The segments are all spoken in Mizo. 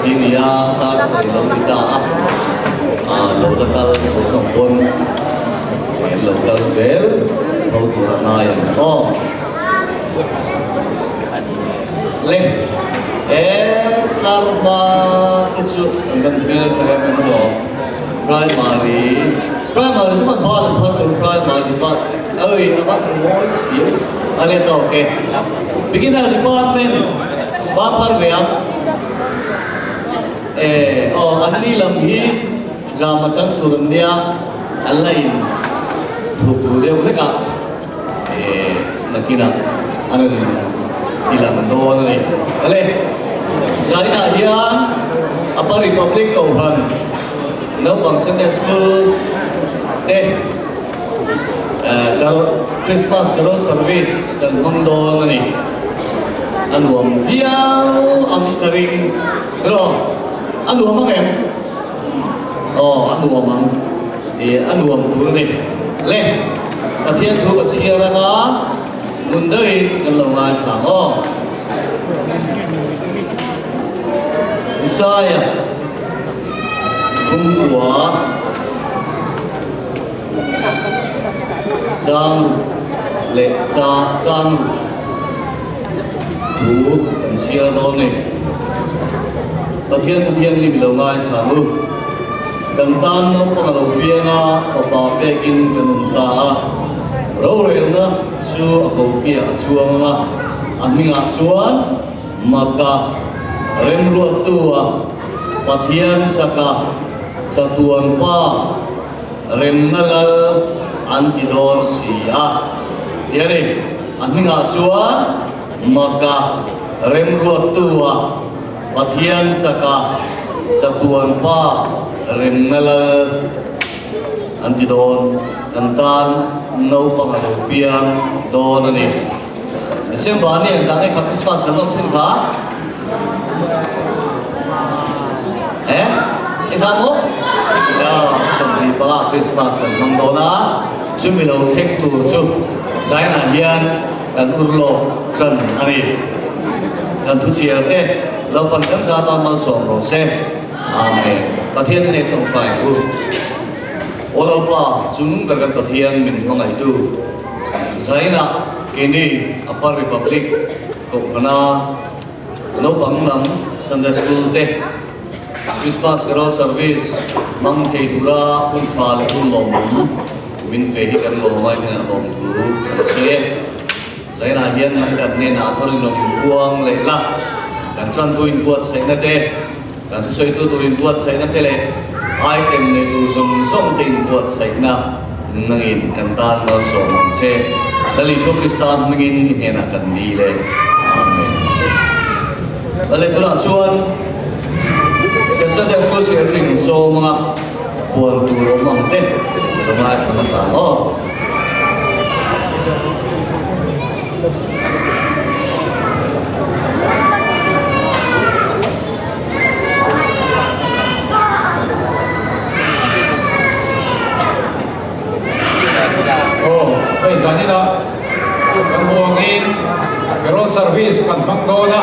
Tih nia dar sawi lo ni ta a, ah lo la kal tho hlawm pawn an lo kal zel tho tur a ngai ang aw. Le e tlarhma te chu an van hmel tha em em maw primary primary chu kan phal an phar tur primary department oi a van mawi siau a le tawk e beginner department ba phar ve ang e aw an ni lam hi drama chang tur an nia an la in thup ru deuh hlek a. Nakinah a rawn ti lang dawn a ni. Awle, zainah hian Upper Republic Kohhran naupang Sunday School te Christmas Carol Service kan hmang dawn a ni. A nuam viau ang ka ring. Rawh, a nuam ang em? Aw, a nuam ang. Ih, a nuam tur a ni. Le, Pathian thu ka chhiar anga ngun deuhin kan lo ngaithla ang aw. Isaiah Pumkua chang leh cha chang thu kan chhiar dawn ni. Pathian Pathian hi mi lo ngaithla ang u. Kan tan naupang a lo piang a, fapa pekin kan awm ta a. Rorelna chu a kokiah a chuang ang a, a hmingah chuan Maka, Remruattua, Pathian chaka, Chatuan Pa, Remna Lal an ti dawn si a. Ti a ni, a hmingah chuan Maka, Remruattua, Pathian chaka chatuan pa remna lal an ti dawn, kan tan naupang a lo piang dawn a ni. December ni ang zan kha Christmas kan lawm thin kha? Eh? I zan maw? Ya, 25 Christmas kan hmang dawn a, chumi lo thleng tur chu zainah hian Kan urlawk chan a ni. Kan thuchhiar te Lalpan kan za tan malsawm rawh se. Amen. Pathian in ei tawngtai u. Aw Lalpa, chung ber kan Pathian min hmangaihtu. Zainah keini Upper Republic Kohhrana naupang lam Sunday School te Christmas Carol Service hmang thei tura hun tha leh hun lawmawm min pe hi kan lawm a, hnenah lawmthu kan sawi e. Zainah hian nang kan hnenah a thar in rawn inpuang leh la, kan tantu inbuatsaihna te, kan thusawitu tur inbuatsaihna te leh item nei tur zawng zawng te inbuatsaihna nangin kan tan malsawm ang che. Lal Isua Krista hmingin i hnenah kan dil e. Amen. Lal tunah chuan kan Sunday School Secretary in sawm anga puan tur awm ang te ka ngaithla hmasa ang aw. Aw, hei zanin ah kan buangin carol service kan hmang dawn a,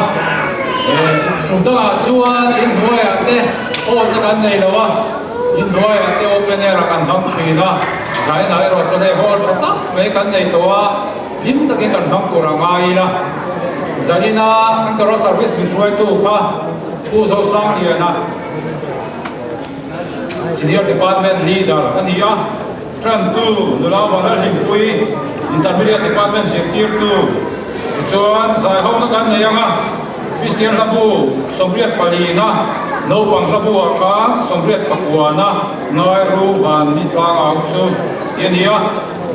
tum dangah chuan inhnuaiah te hall te kan nei lo a, inhnuaiah te open air ah kan hmang thin a, zainah erawh chuan hei hall tha tak mai kan nei tawh a, hlim takin kan hmang tur a ngai ila. Zanina kan carol service min hruaitu kha Pu Zosangliana. Senior Department Leader a ni a, Trantu nula Vanal Hlimpui, Intermediate Department zirtirtu tichuan zaihawkna kan nei ang a, Kristian hlabu 84na, naupang hlabu ah khan 84na Ngairu Van Ni Tlang au chu tih a ni a,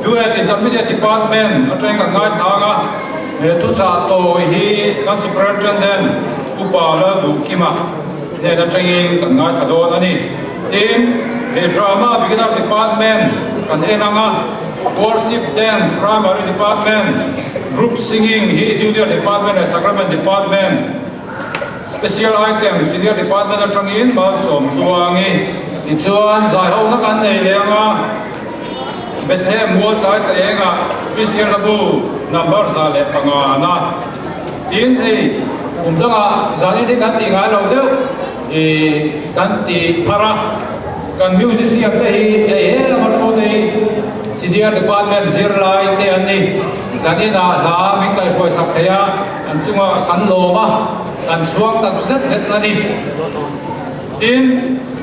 Duet Intermediate Department atangin kan ngaithlang a, he thuchah tawi hi kan Superintendent Upa Lalduhkima Hnen atangin kan ngaithla dawn a ni. Tin, he drama Beginner Department kan en ang a, Worship Dance Primary Department, Group Singing hi Junior Department leh Sacrament Department, Special Item Senior Department atangin Malsawm Tluangi. Tichuan, zaihawkna kan nei leh ang a, Bethlehem Mual tlai tla engah Kristian Hlabu number 105 na. Tin, hei. Kum dangah zanin hi kan tih ngai lo deuh ih kan ti thar a, kan musician te hi hei he lama thu te hi Senior Department zirlai te an ni. Zaninah hla min kaihruai sak thei a, an chungah kan lawm a, kan chhuang tak zet zet a ni. Tin,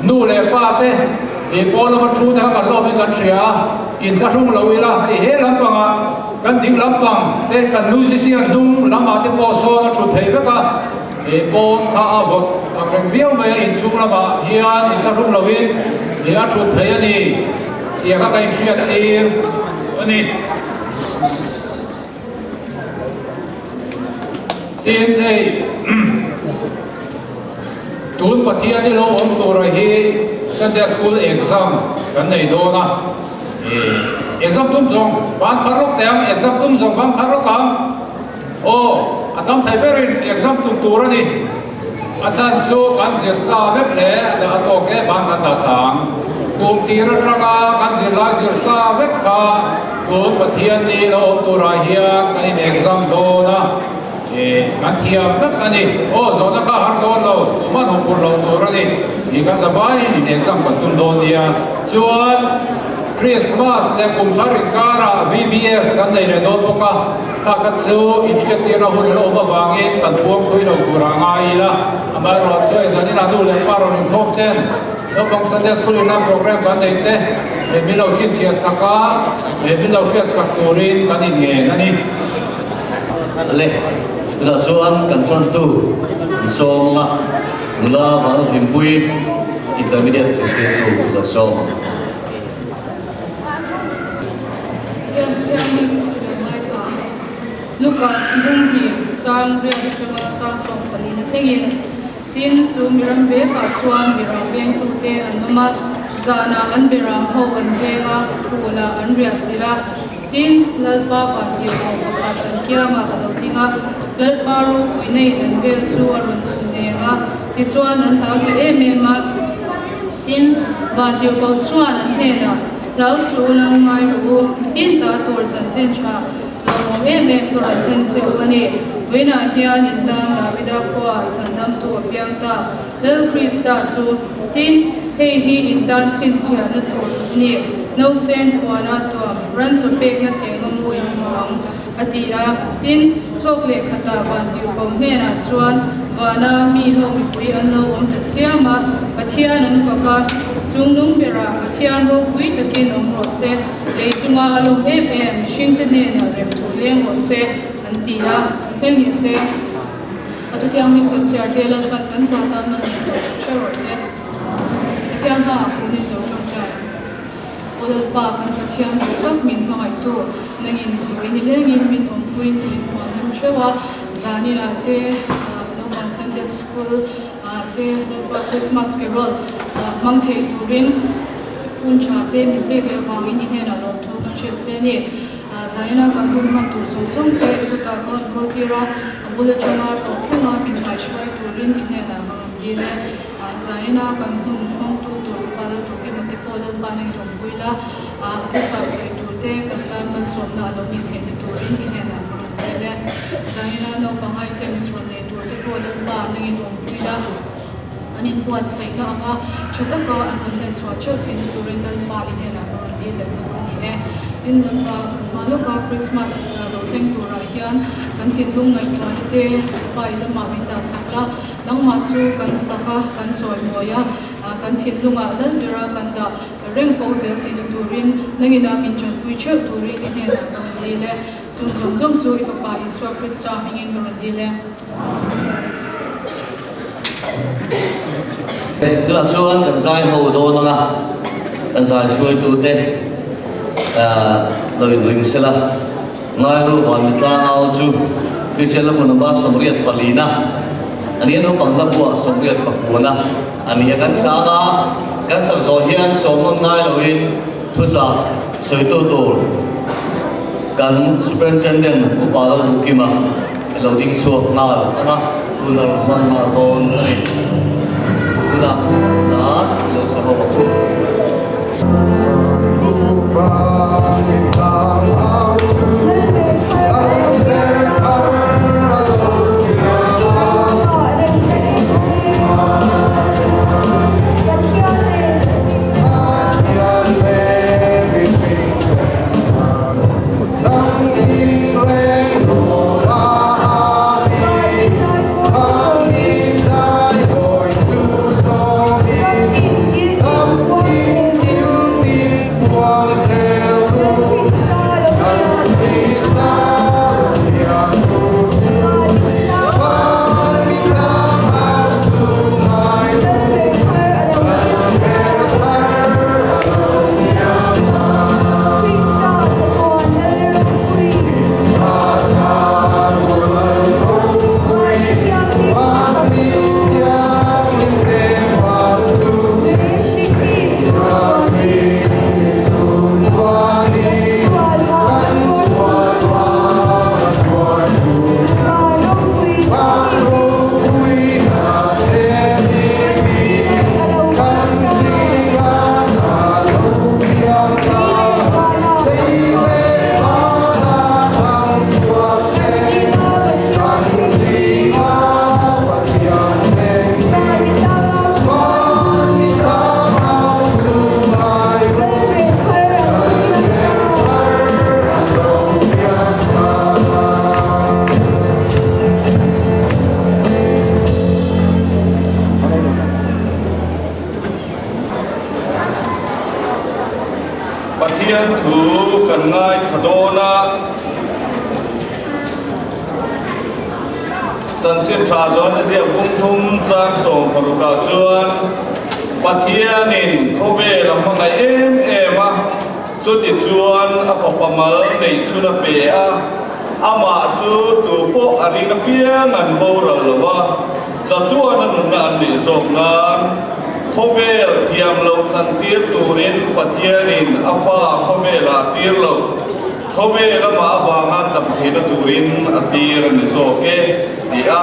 nu leh pa te ih pawl lama thu te kha kan lawmin kan hria a, inthlahrung lo ila hei he lampangah kan ding lampang te kan musician hnung lamah te pawh sawn a thut thei vek a, ih pawn kha a vawt ang reng viau mai a, inchhung lamah hian inthlahrung loin ih a thut thei a ni tih kha ka inhriat tir a ni. Tin, hei tun Pathian i lo awm tura hi Sunday School exam kan nei dawn a, exam tum zawng ban phar lawk teh ang, exam tum zawng ban phar lawk ang, aw a tam thei berin exam tum tur a ni, a chhan chu kan zir sa vek le a tawk e ban kan dah thla ang, kum tir atanga kan zirlai zir sa vek kha tun Pathian ni lo awm turah hian kan in exam dawn a. Kan thiam vek a ni. Aw, zawhna kha har dawn lo, tuman hmu phur lo tur a ni. Ni kan zavaiin in exam kan tum dawn nia. Chuan Christmas leh kum thar inkarah VBS kan nei leh dawn bawk a, kha kha chu inhriattirna hun ilo awm avangin kan puang thui lo turah ngai ila. Amaherawhchu hei zaninah nu leh pa rawn inkhawm ten naupang Sunday School in lam program kan nei te min lo chhinchhiah sak a, min lo hriatsak turin kan inngen a ni. Le, tunah chuan kan tantu sawm a, nula Vanlalhlimpui Intermediate zirtirtu lo sawm. Thian thianin lo ngaithla ang. Luka Bunghnih chang riat atanga chang 14 na thlengin, Tin, chu miram vekah chuan miram vengtute an awm a, zanah an beram ho an veng a, phulah an riah chilh a. Tin, Lalpa vantirhkoh pakhat an kiangah a lo ding a, Lalpa ropui neiin an vel chu a rawn chhun eng a, tichuan an hlau ta em em a. Tin, vantirhkoh chuan an hnenah, Hlau suh u lan ngai rawh u, tin ta tur chanchin tha lo awm em em ka rawn thlen che u a ni. Vawiinah hian in tan Davida khuaah chhandamtu a piang ta, Lal Krista chu. Tin, hei hi in tan chhinchhiahna tur a ni, Nausen huana tuam ran chaw pekna thlenga mu in hmu ang, a ti a. Tin, thawk leh khatah vantirhkoh hnenah chuan vana mi ho mipui an lo awm ta chiam a, Pathian an fak a, Chungnung berah Pathian ropui takin awm rawh se, lei chunga a lawm em em mihringte hnenah rem thu leng rawh se, an ti a. Thleng ni se. A thuthianghlim kan chhiar te Lalpan kan zah tan man min sawh sak hreuh rawh se. Pathian hmaah hunin lo tawngtai. Aw Lalpa, kan Pathian duh tak min hmangaihtu, nangin tui ni lengin min awmpuiin min hual hem hreuh a, zaninah te naupang Sunday School ah te Lalpa Christmas Carol hmang thei turin hun tha te min pek leh avangin i hnenah lawmthu kan hrilh che a ni. Zaina kan hun hman tur zawng zawng te i kutah ka rawn kawl tir a, a bul atanga tawp thlenga min ngaihruai turin i hnenah ka rawn dil e. Zaina kan hun hmangtu tur upa la tur emaw te pawh Lalpa nei rawn pui la, a thuchah sawi tur te kan tan malsawmna a lo nih theihna turin i hnenah ka rawn dil e. Zaina naupang items rawn nei tur te pawh Lalpa nangin rawn pui la, an inbuatsaihna anga tha taka an rawn hlen chhuah theuh theihna turin Lalpa i hnenah ka rawn dil leh bawk a ni e. Tin, Lalpa kan hma lawka Krismas lo thleng turah hian kan thinlung ngaihtuahna te Lalpa i lamah min dahsak la, nangmah chu kan fak a, kan chawimawi a, kan thinlungah lal bera kan dah reng fo zel theihna turin nangina min tanpui theuh turin i hnenah ka rawn dil e. Chung zawng zawng chu i Fapa Isua Krista hmingin ka rawn dil e. Tunah chuan kan zai ho dawn ang a, kan zai hruaitute lo inring sela, Ngairu Vanmitlang au chu Kristian Lambu number 84 na a ni a, naupang hlabuah 89 na a ni a, kan sang a, kan sak zawh hian sawmnawn ngai loin thuchah sawitu tur kan Superintendent Upa Lalduhkima lo ding chhuak nghal ang a, hun a rawn hman nghal dawn a ni. Tunah hla lo sa ho ang u. Pathian thu kan ngaithla dawn a, Chanchin tha zawn a ziak bung thum chang 16 ah chuan Pathianin khawvel a hmangaih em em a, chuti chuan a fapa mal neih chhun a pe a, amah chu tu pawh a ring apiang an boral lo a, chatuan a nunna an nih zawk nan. Khawvel thiam loh chantir turin Pathianin a fa khawvelah a tir lo. Khawvel amah avanga tam theihna turin a tir a ni zawk e, ti a.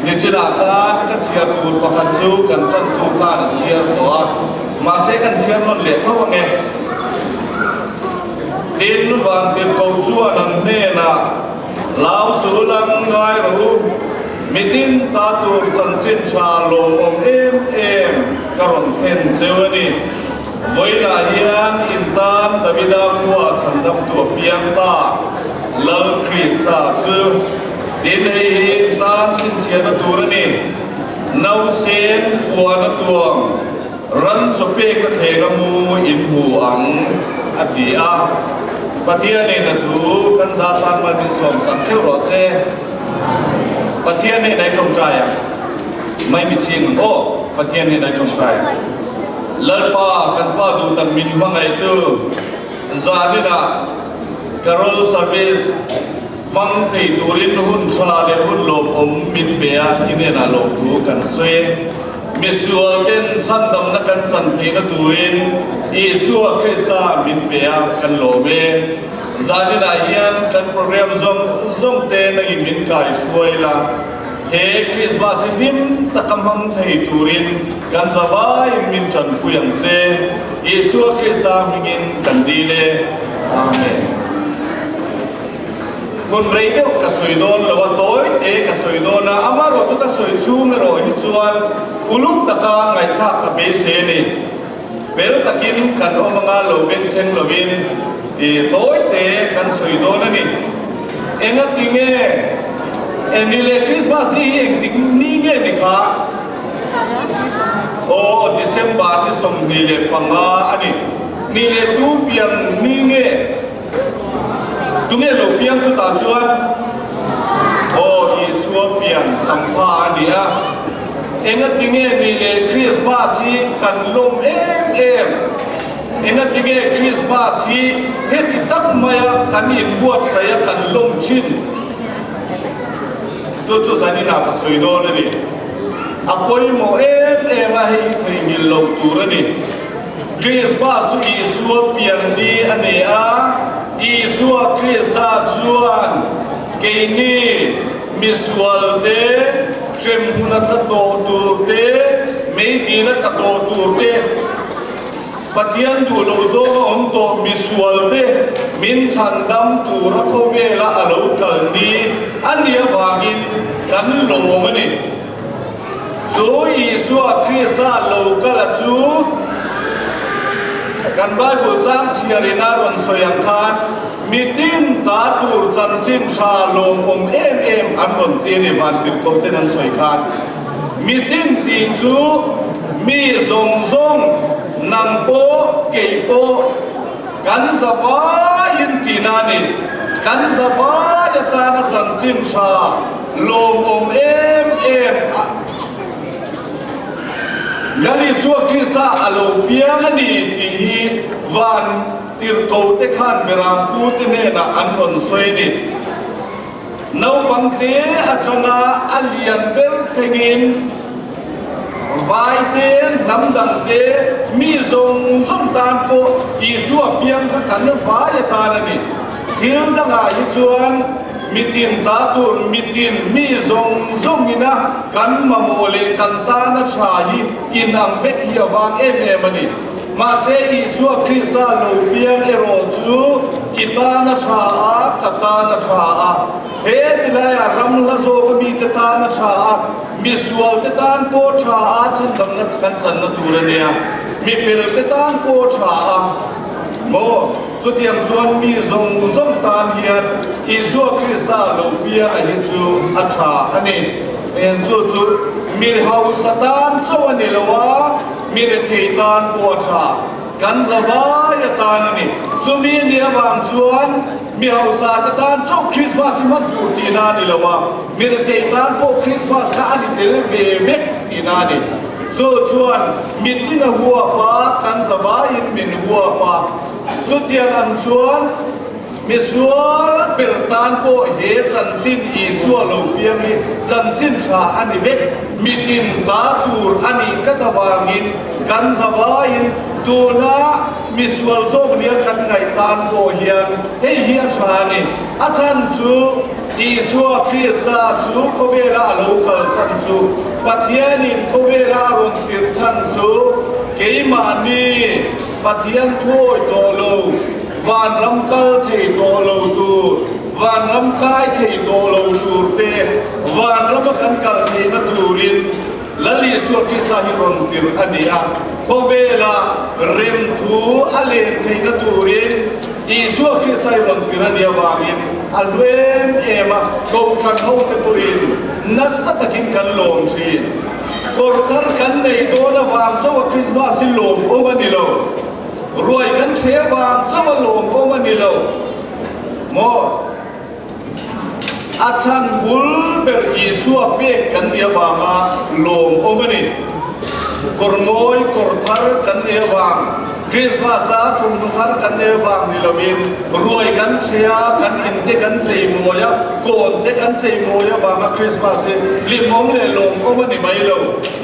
Nichinah khan ka chhiar tur pakhat chu kan tantu khan a chhiar tawh a, mahse kan chhiar nawn leh tho ange. Tin, Vantirhko chuan an hnenah, Hlau sul an ngai rawh u, mitin ta tur chanchin tha lawmawm em em ka rawn thlen cheu a ni. Vawiinah hian in tan Davida khua chhandamtu a piang ta, Lal Krista chu. Tin, hei hi in tan chhinchhiahna tur a ni, Nausen puan a tuang, ran chaw pekna thleng a mu in hmu ang, a ti a. Pathianin a thu kan za tan mal min sawmsak theuh rawh se. Pathian nen a i tawngtai ang. Mai mi ching ang aw, Pathian nen a i tawngtai ang. Lalpa, kan Pa duh tak min hmangaihtu, zaninah Carol Service hmang thei turin hun tha leh hun lawmawm min pe a, i hnenah lawmthu kan sawi e. Misual ten chhandamna kan chan theihna turin Isua Krista min pe a, kan lawm e. Zaninah hian kan program zawng zawng te nangin min kaihruai la. He Krismas hi hlim taka hmang thei turin kan zavaiin min tanpui ang che. Isua Krista hmingin kan dil e. Amen. Hun rei deuh ka sawi dawn lo a, tawi te ka sawi dawn a, amaherawh chu ka sawi chhung erawh hi chuan uluk taka ngaihthlak ka beisei a ni. Fel takin kan awm anga lo bengchheng lovin tawi te kan sawi dawn a ni. Engati nge ni le Christmas ni hi engtik ni nge ni kha? Aw December ni 25 a ni. Ni leh tu piang ni nge? Tunge lo piang chutah chuan? Aw Isua pian champha a ni a. Engati nge ni le Christmas hi kan lawm em em? Engati nge Christmas hi heti tak maia kan inbuatsaih a kan lawm thin? Chu chu zaninah ka sawi dawn a ni. A pawimawh em em a, hei hi theihnghilh loh tur a ni. Christmas chu Isua pian ni a ni a, Isua Krista chuan keini misual te, hremhmun a tla tawh tur te, meidil a tla tawh tur te, Pathian duh loh zawng a awm tawh misual te min chhandam tura khawvela a lo kal ni a nih avangin kan lawm a ni. Chu Isua Krista lo kala chu kan Bible chang chhiarin a rawn sawi ang khan mitin ta tur chanchin tha lawmawm em em an rawn ti a ni, Vantirhkoh ten an sawi khan. Mitin tih chu mi zawng zawng, nang pawh, kei pawh, kan zavaiin tihna a ni. Kan zavai atana chanchin tha lawmawm em em a Lal Isua Krista a lo piang a ni tih hi van tirhkote khan Berampu te hnenah an rawn sawi a ni. Naupang te atanga a lian ber thlengin vai te, hnam dang te, mi zawng zawng tan pawh Isua piang kha kan vai atan a ni. Thil dangah hi chuan mitin ta tur mitin mi zawng zawngina kan mamawh leh kan tana tha hi inang vek hi a vang em em a ni. Mahse Isua Krista lo piang erawh chu i tan a tha a, ka tan a tha a, he tilaiah ram hla zawka mite tan a tha a, misual te tan pawh tha a, chhandamna kan channa tur a nia, mipel te tan pawh tha a, maw? Chutiang chuan mi zawng zawng tan hian Isua Krista lo piang a hi chu a tha a ni. Chu chu mi hausa tan chauh a ni lo a, Mi rethei tan pawh a tha. Kan zavai atan a ni. Chumi ni avang chuan mi hausa te tan chauh Krismas hi hman tur tihna a ni lo a, mi rethei tan pawh Krismas kha a ni tel ve vek tihna a ni. Chu chuan mitin a huap a, kan zavaiin min huap a. Chutiang ang chuan misual ber tan pawh he chanchin Isua lo piang hi chanchin tha a ni vek. Mitin ta tur a nih tlat avangin kan zavaiin tuna misual zawk nia kan ngaih tan pawh hian hei hi a tha a ni. A chhan chu Isua Krista chu khawvela a lo kal chhan chu Pathianin khawvela a rawn tirh chhan chu keimahni Pathian thuawi tawh lo, vanram kal thei tawh lo tur, vanram kai thei tawh lo tur te, vanrama kan kal theihna turin Lal Isua Krista hi rawn tirh a ni a. Khawvela remthu a len theihna turin Isua Krista hi rawn tirh a nih avangin a hlu em em a, Kohhran hote pawhin nasa takin kan lawm thin. Kawr thar kan neih dawn avang chauh a Krismas hi lawmawm a ni lo. Ruai kan hre avang chauh a lawmawm a ni lo maw? A chhan bul ber Isua pek kan nih avanga lawmawm a ni. Kawr mawi, kawr thar kan neih avang Krismas a thawmhnaw thar kan neih avang ni loin ruai kan hre a, kan in te kan chei mawi a, kawn te kan chei mawi avanga Krismas hi hlimawm leh lawmawm a ni mai lo.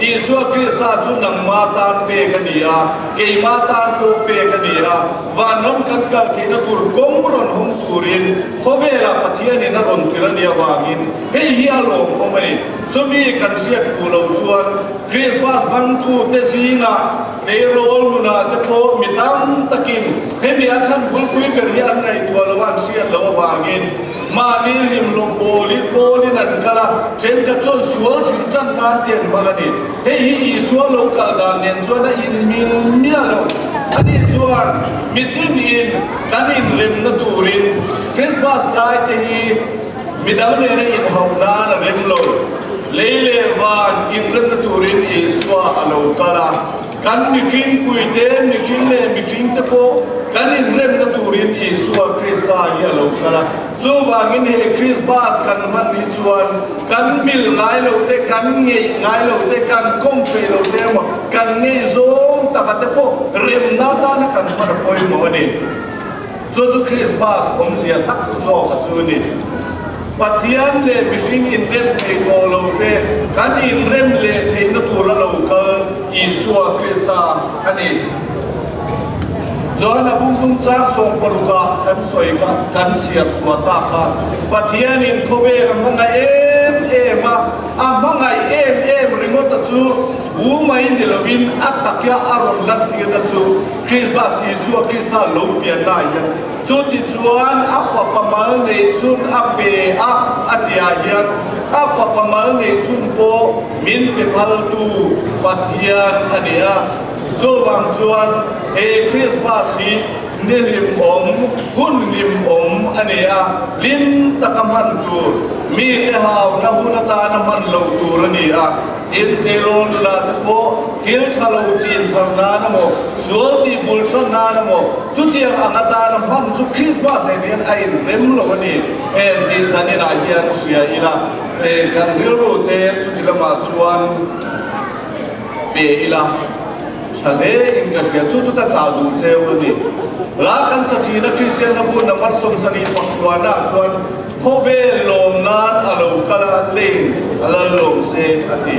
Isua Krista chu nangma tan pek a ni a, keima tan pawh pek a ni a, vanram kan kal theihna tur kawng rawn hawng turin khawvelah Pathianin a rawn tir a nih avangin hei hi a lawmawm a ni. Chumi kan hriat fuh lo chuan Krismas hmangtute zingah Tleirawl nunah te pawh mi tam takin hemi a chhan bulpui ber hi an ngaihtuah lo a, an hriat loh avangin mahni hlim loh bawlin pawlin an kal a, thenkhat chuan sual hrilh tan nan te an hmang a ni. Hei hi Isua lo kal dan nen chuan a inmil miah lo. Ani chuan mitinin kan inremna turin Krismas lai te hi midang nena inhauh nan a rem lo. Lei leh van inremna turin Isua a lo kal a, kan mihringpui te, mihring leh mihring te pawh kan inremna turin Isua Krista hi a lo kal a. Chuvangin he Krismas kan hman hi chuan kan mil ngai lo te, kan ngeih ngai lo te, kan kawm thei lo te emaw, kan ngeih zawng taka te pawh remna atana kan hman a pawimawh a ni. Chu chu Krismas awmzia tak zawk a chu a ni. Pathian leh mihring inrem thei tawh lo te kan inrem leh theihna tura lo kal Isua Krista a ni. John a bumtum chang 60 ah kan sawi kha kan chhiar chhuah ta kha Pathianin khawvel a hmangaih em em a, a hmangaih em em ringawta chu thu mai ni lovin a takya a rawn lantirna chu Krismas Isua Krista lo pianna ah hian Chutichuan a fapa mal neih chhun a pe a, a tihah hian a fapa mal neih chhun pawh min pe phaltu Pathian a ni a. Chuvang chuan he Krismas hi ni hlimawm, hun hlimawm a ni a, hlim taka hman tur, mite hauna hun atana hman loh tur a ni a. Tin, tleirawl nula te pawh thil tha lo chin thar nan emaw, sual tih bul hran nan emaw, chutiang ang atana hman chu Krismas en hian a inrem lo a ni. Heng tih zaninah hian hria ila, kan rilru te chuti lamah chuan pe ila tha hle in ka hria. Chu chu ka chah duh cheu a ni. La kan sa thin a, Kristianna bu number 79 ah chuan, Khawvel lawm nan a lo kal a, leiin a lal lawm se a ti.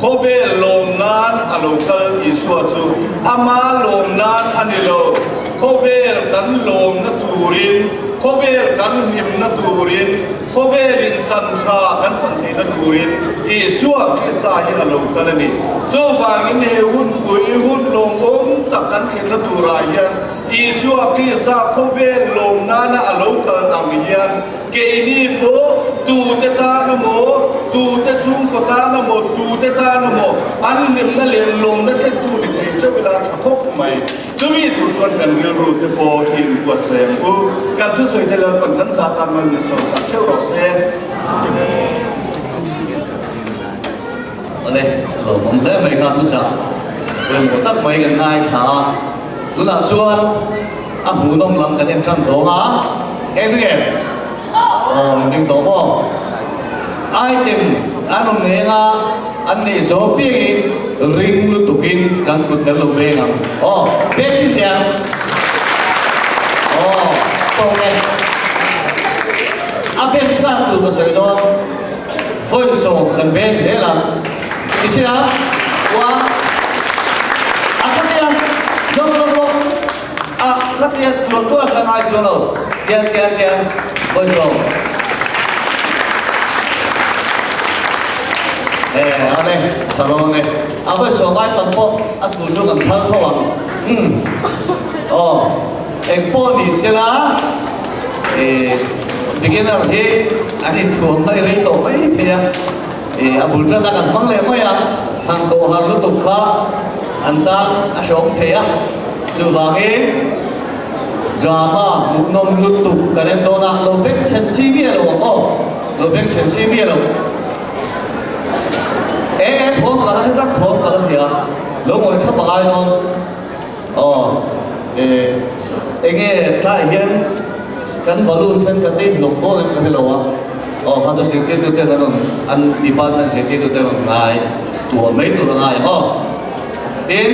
Khawvel lawm nan a lo kal Isua chu ama lawm nan a ni lo. Khawvel kan lawmna turin, khawvel kan hlimna turin, khawvelin chan tha kan chan theihna turin Isua Krista hi a lo kal a ni. Chuvangin he hunpui hun lawmawm tak kan thlenna turah hian Isua Krista khawvel lawm nana a lo kal ang hian keini pawh tute tan emaw, tute chhungkaw tan emaw, tute tan emaw an hlimna leh lawmna thlentu ni thei chauh ila tha khawp mai. Chumi tur chuan kan rilru te pawh hi inbuatsaih ang u. Kan thusawi te Lalpan kan zah tan man min sawmsak theuh rawh se. Awle, lawmawm hle mai kha thuchah pawimawh tak mai kan ngaithla a. Tunah chuan a hmuhnawm lam kan en tan tawng a, eng nge? Aw, in ring tawh maw? Item an rawn nei anga an neih zawh piangin ring lutukin kan kut kan lo beng ang. Aw, beng chhin teh ang. Aw, tawng e. A beng zat tur ka sawi dawn. Vawi sawm kan beng zel ang. Tichhia, ua, a khatia, lawk lawk lawk, a khatia tuar tuar kha ngai chuang lo, tian tian tian, vawi sawm. E, a le, tha dawn e. A vawi sawm ai tam pawh a thu chu kan phal tho ang. Umm, aw, eng pawh ni sela, e, beginner hi an inthuam mai rei tawh mai thei a. Ih a bul tan a kan hmang leh mai a, han koh har lutuk kha an tan a hreawm thei a, chuvangin drama hmuhnawm lutuk kan en dawn a, lo beng chhen chi miah lo ang aw, lo beng chhen chi miah lo. E e thawm ka la hre tlat thawm ka la hria, lo ngawih thap a ngai dawn. Aw e enge tlaiah hian kan balloon thenkhat te hnawk dawn em ka hre lo a, aw kha chu zirtirtu ten an rawn an department zirtirtu te rawn ngai tuah mai tur a ngai ang aw. Tin,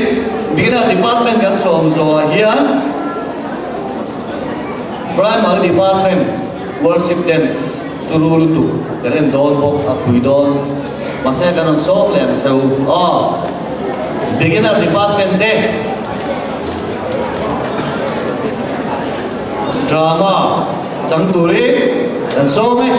beginner department kan sawm zawhah hian primary department worship dance turu lutuk kan en dawn bawk a pui dawn mahse kan rawn sawm leh ang che u aw. Beginner department te drama chang turin kan sawm e.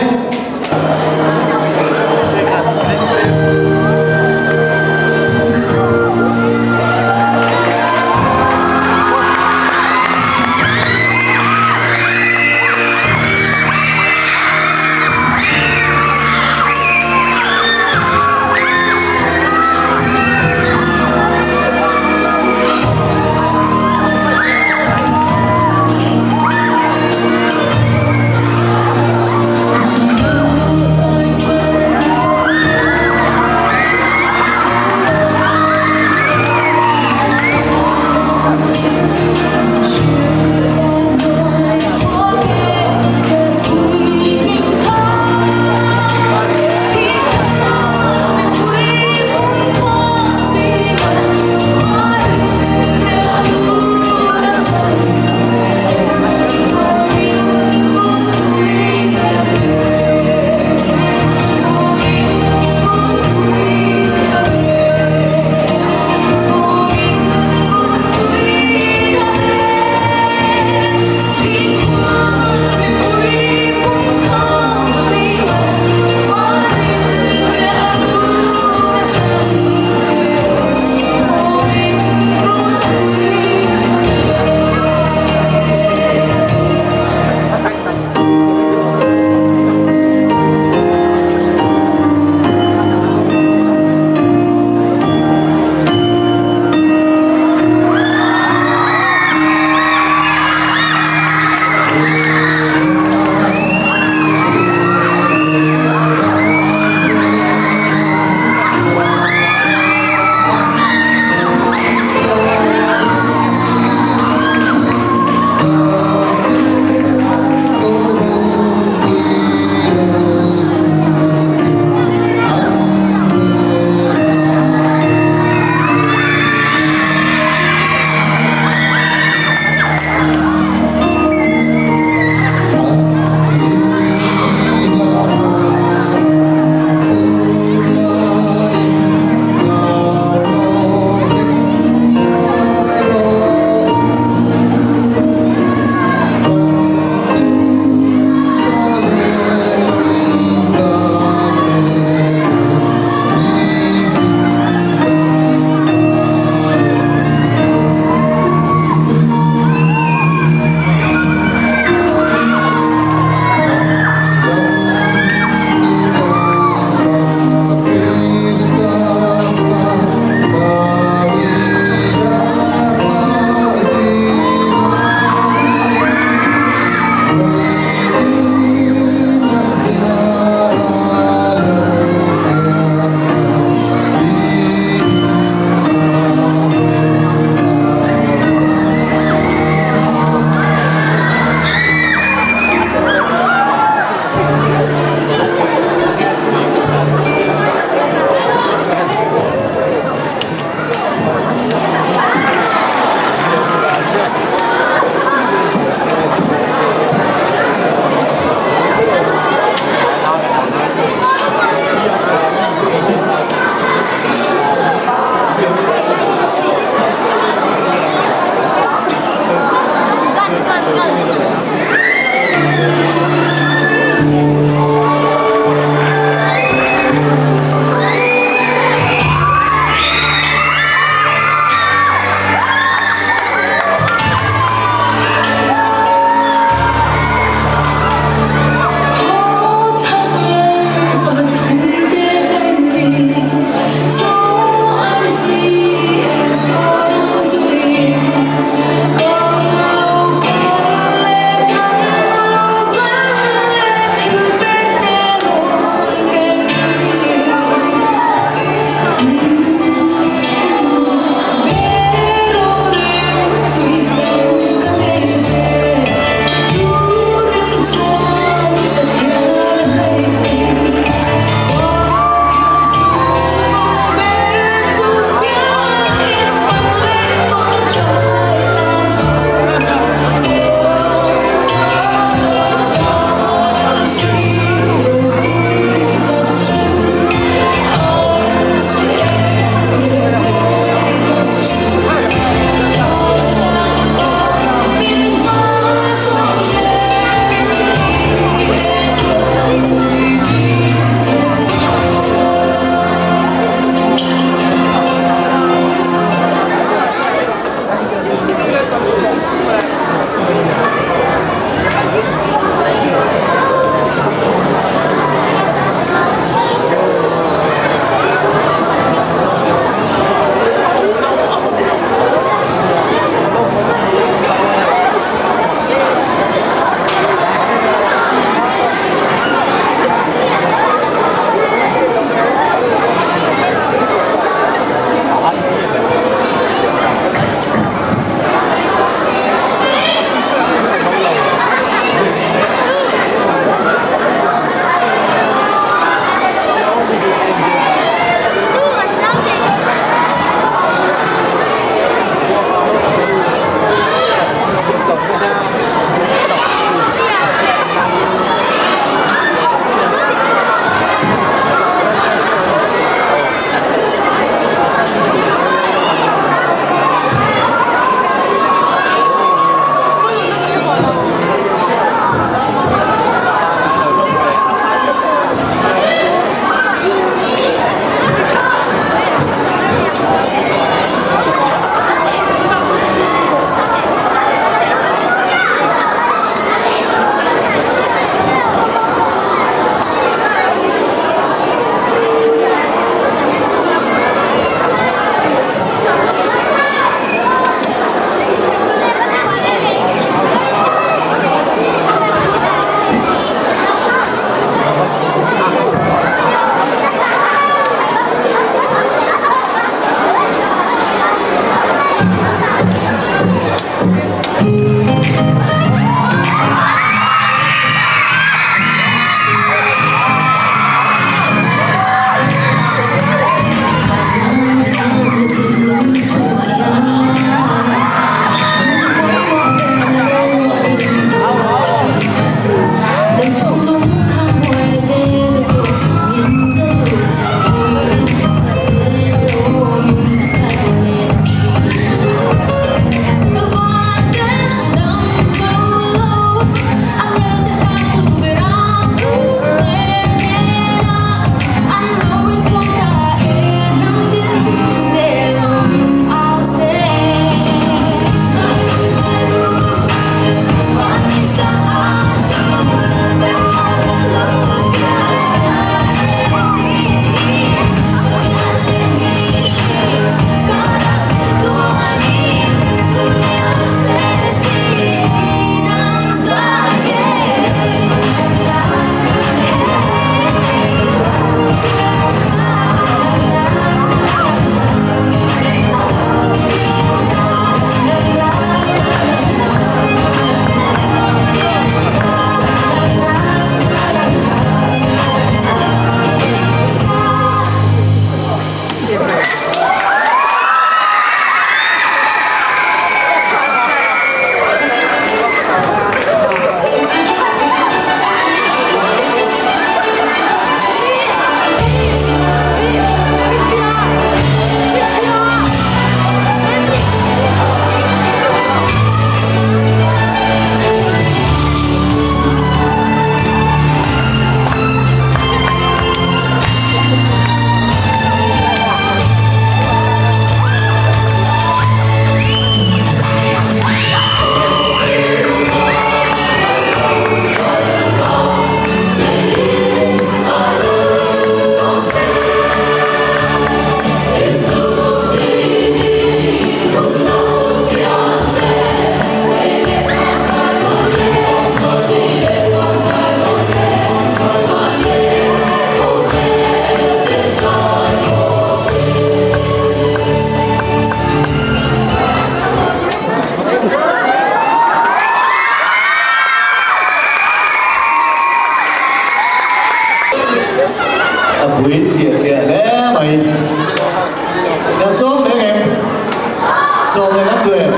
Sawm leh kan duh em?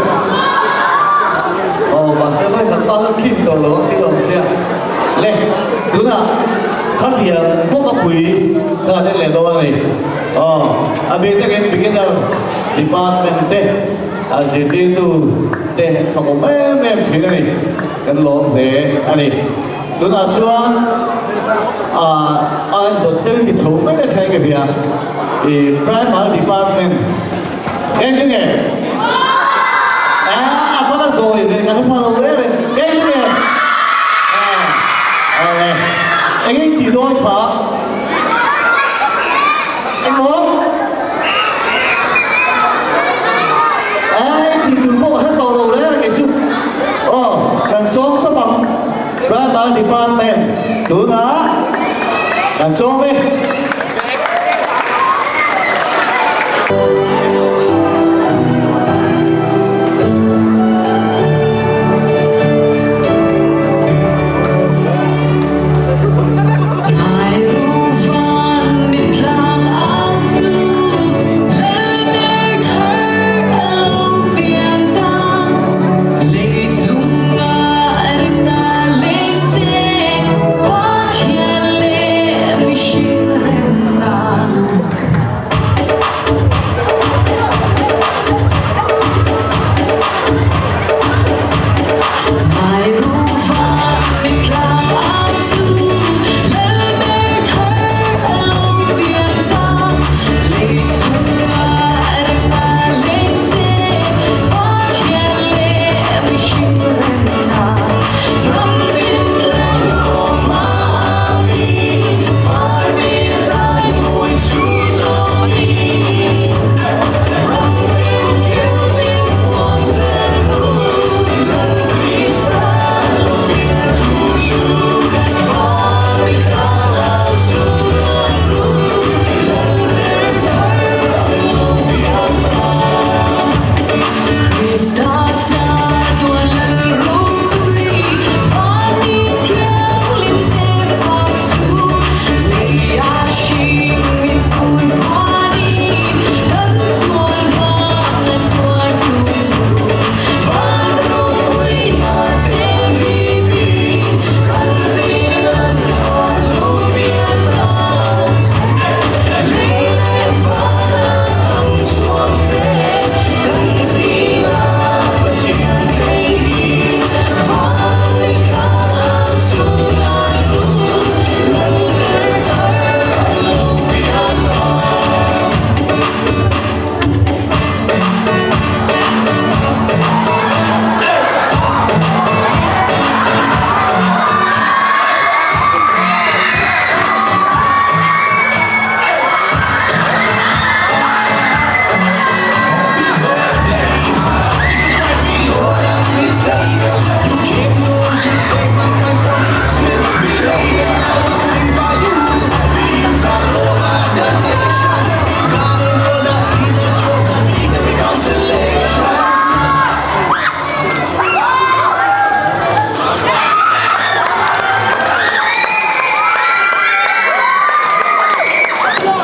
Aw, mahse vawi khat pa kha tlin tawh lo ang tih awm sia. Le, tunah khatiang khawp a pui kha an en leh dawn a ni. Aw, a bik takin beginner department te a zirtirtu te an fakawm em em thin a ni. Kan lawm hle a ni. Tunah chuan ah a dawt tel ti chho mai a thleng ka hria. Ih primary department Eng nge? A fana zawi ve kan pha lo reng reng. Eng nge? Awle. Eng eng ti dawn kha? Eng maw? Eng ti tur pawh ka hre tawh lo reng reng kei chu. Aw, kan sawm tawp ang. Primary Department tunah kan sawm e.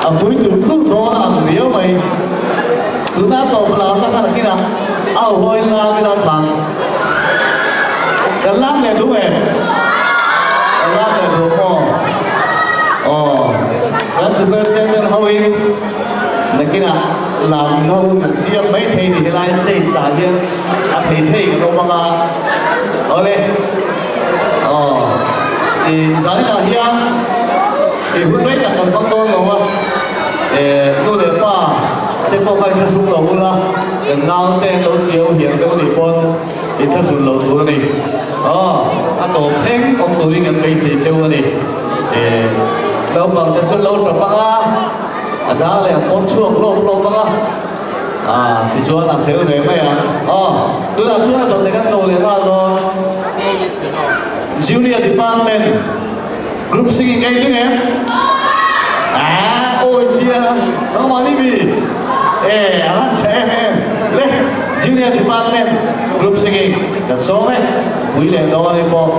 A pui tur tur dawn a ang riau mai. Tuna tawp lamna kha nakinah a hawi lam ila chhang. Kan lam leh duh em? Kan lam leh duh maw? Aw, kan superintendent hoin nakinah lamna hun an siam mai thei ni helai stage ah hian a thei thei kan awm ang a. Awle, aw, i zaninah hian i hun rei tak kan hmang dawn lo a, nu leh pa te pawh kha inthlahrung lo ula, kan naute an lo chiau hiam deuh anih pawn inthlahrun lo tur a ni. Aw, a tawp thleng awm turin kan beisei cheu a ni. Naupang te chu lo tap ang a, a chang leh an pawm chhuak lawp lawp ang a, ah, tichuan a fel ve mai ang. Aw, tunah chuan a dawt leh kan ko leh nghal dawn. Junior Department. Group singing ka inring em? Ah, awi tia, nangmah ni mi? Eh, a han chhe em em. Le, Junior Department Group singing kan sawm e, pui leh dawn hei pawh.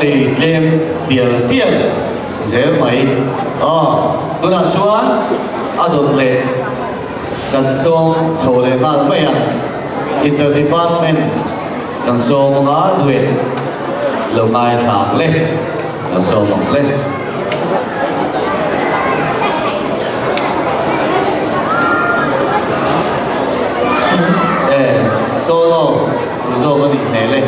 nei tlem tial tial zel mai. Aw, tunah chuan a dawt leh kan sawm chho leh nghal mai a, Inter Department kan sawm anga duet lo ngaithla ang le, kan sawm ang le. E, solo tur zawk a nih hmel e.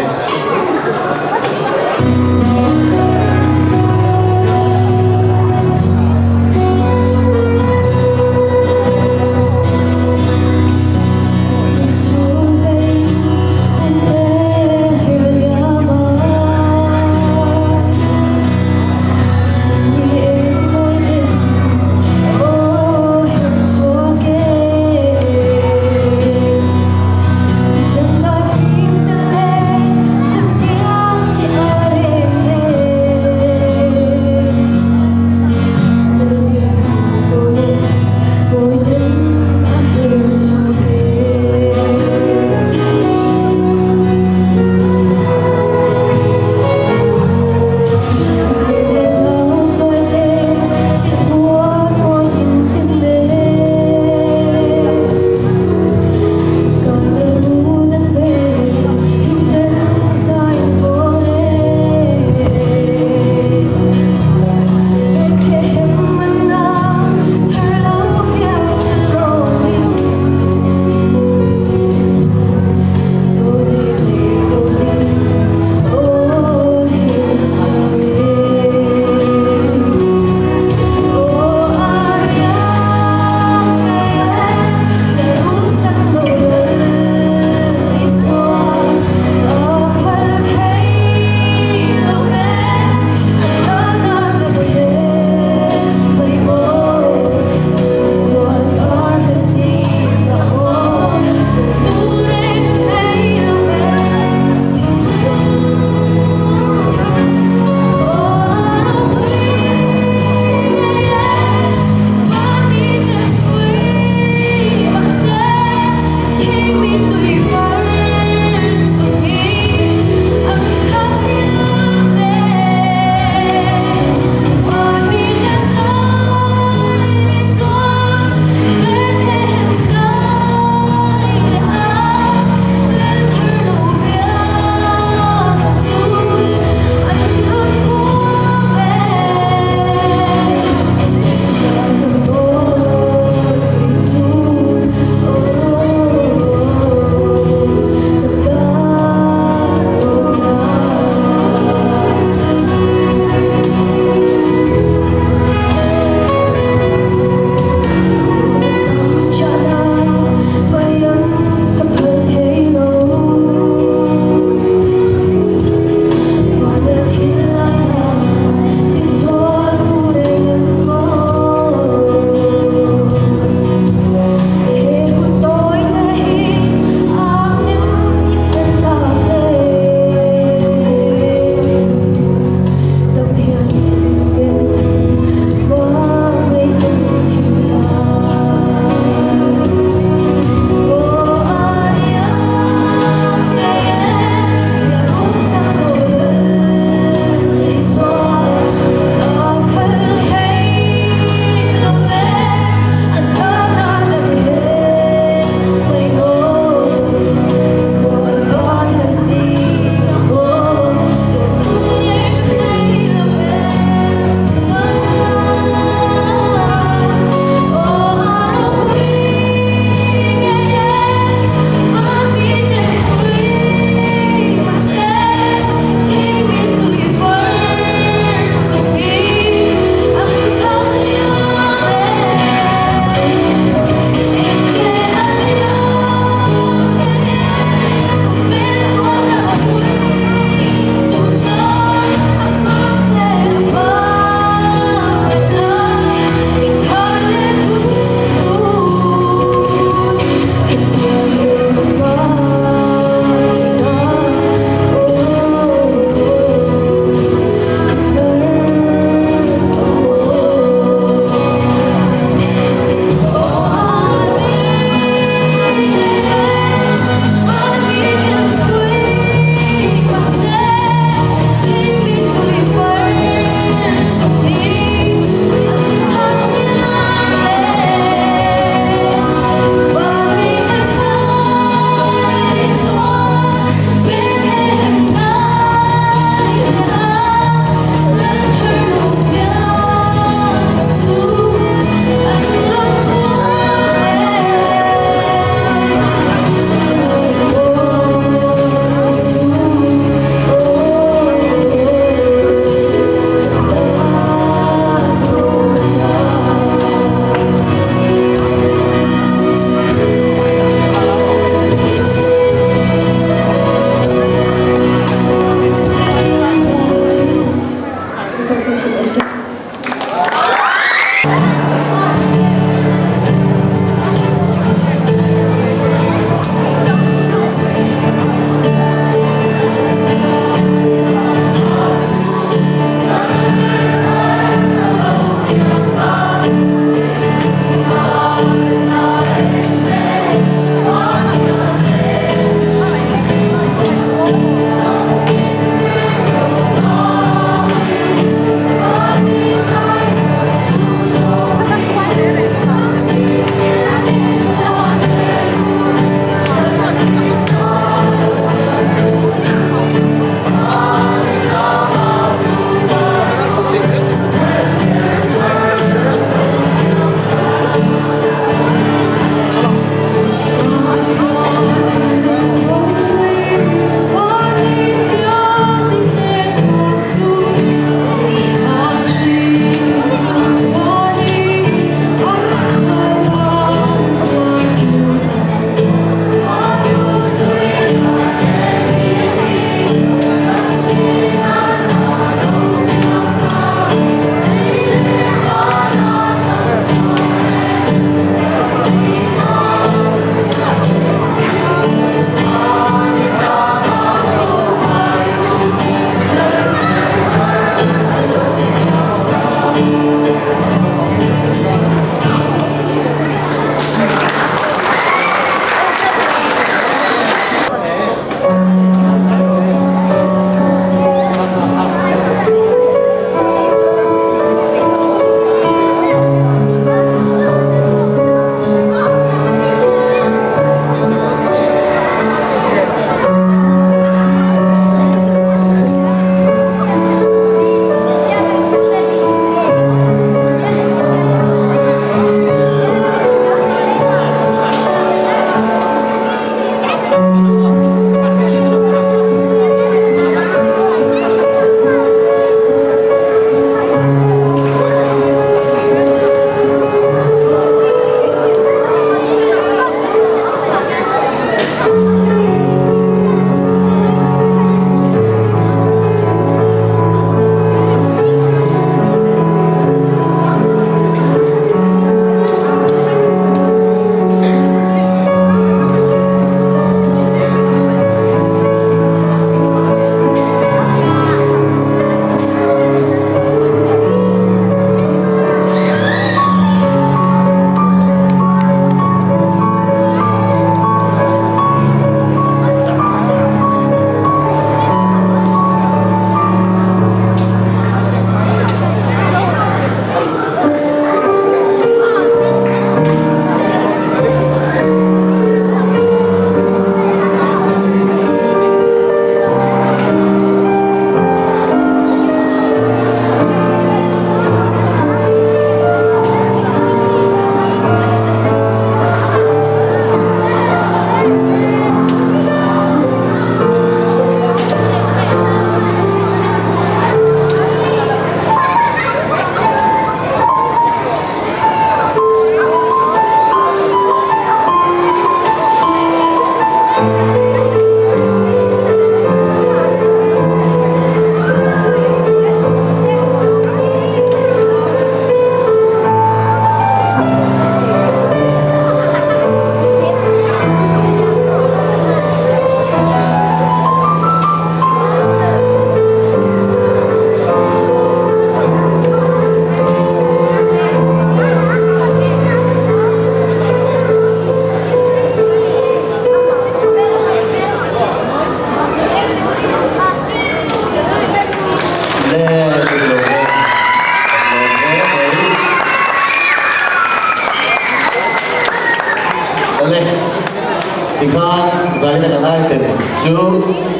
Tikhan zaina kan item chu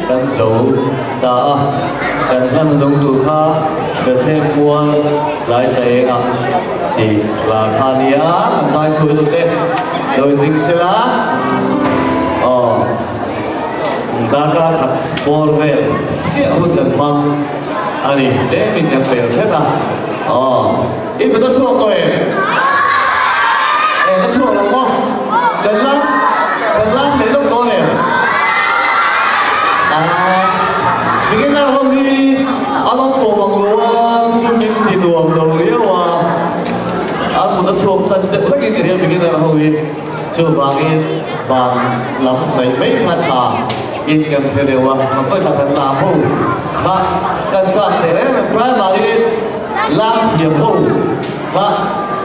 kan zo ta a, kan hlan hnung tur kha Bethlehem mual tlai tla eng a tih hla kha a nia, an zai chhui tute lo inring sela aw darkar khat bawr vel chiah hun kan hmang a ni tlemin kan pel hret a aw. In ka chhuak tawh em? Eh, ka chhuak lo maw? Kan lam, kan lam leh lawk dawn em? Ah, beginner ho hi an awm tawh mang lo a, chu chu min ti nuam lo riau a. An mut a chhuak chan deuh hlek in ka hria beginner ho hi. Chuvangin ban lam hnaih mai kha tha in kan hre deuh a, kan vawikhat kan lam ho kha kan chak teh reng reng primary Lam thiam ho kha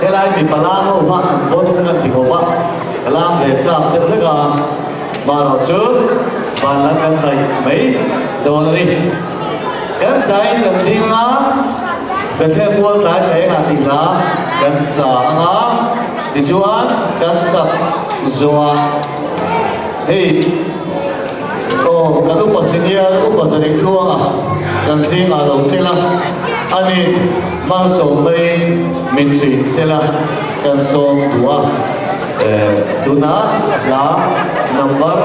helai mipa lam ho kha an vawn kha kan ti khawp a, ka lam ve chak deuh hlek a, marawh chu van lam kan hnaih mai dawn a ni. Kan sain kan ding anga Bethlehem mual tlai thla engah tih hla kan sa anga, tichuan kan sak zawhah hei Aw, kan upa senior upa zarih tluanga kan zingah lo tel a, ani malsawm maiin min chin sela kan sawm duh a. Tuna hla number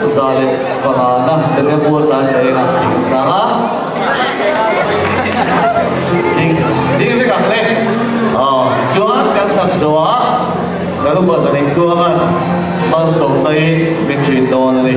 105 na Bethlehem Mual tlai thla engah ding sang a, ding ding vek ang le. Aw, chuan kan sak zawhah Kan upa zanin tluangan malsawmna hi min ṭhin dawn a ni.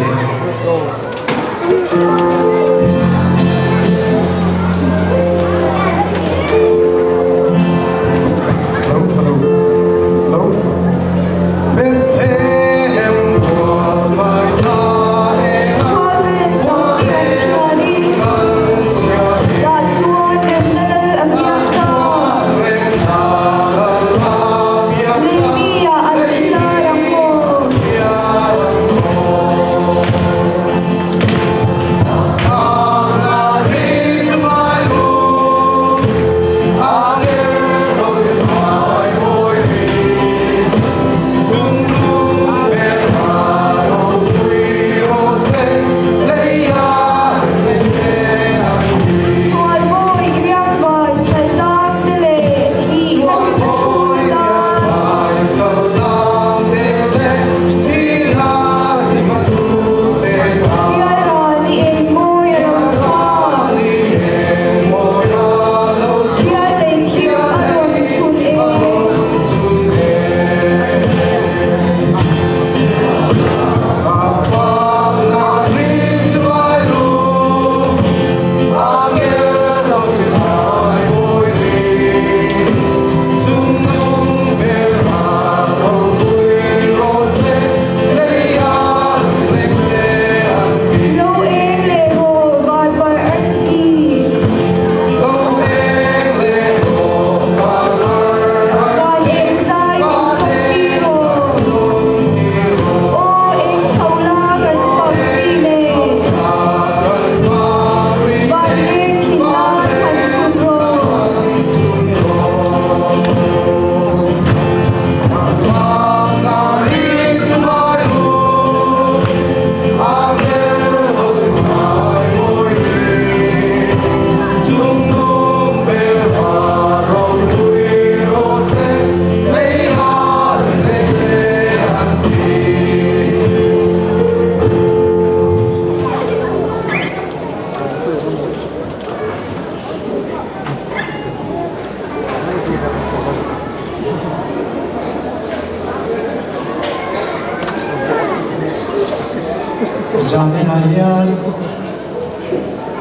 Zaninah hian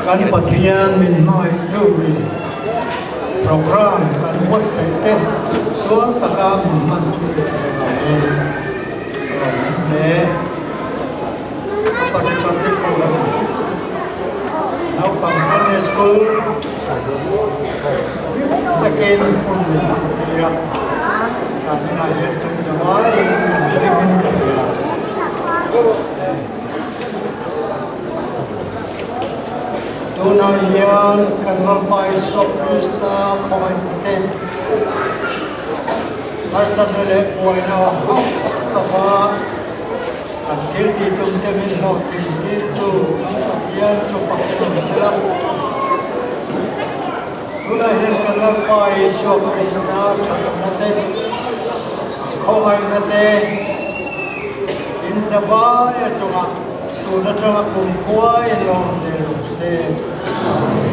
kan Pathian min hmangaihtu in program kan buatsaih te tluang taka min hman thu avangin ka rawn hmu hle. Upper Republic Program Naupang Sunday School hlim takin hun min hman tir a, zaninah hian kan zawaiin kan hlimin ka hria. Tunah hian kan Lalpa Isua Krista khawngaihna te, harsatna leh buaina hauh lova, Kan thil tih tum te min hlawhtling tirtu kan Pathian chu fak tum sela. Tunah hian kan Lalpa Isua Krista thatna te, khawngaihna te, inzavai a chungah tun atanga kumkhua in lawm zel rawh se. Amen.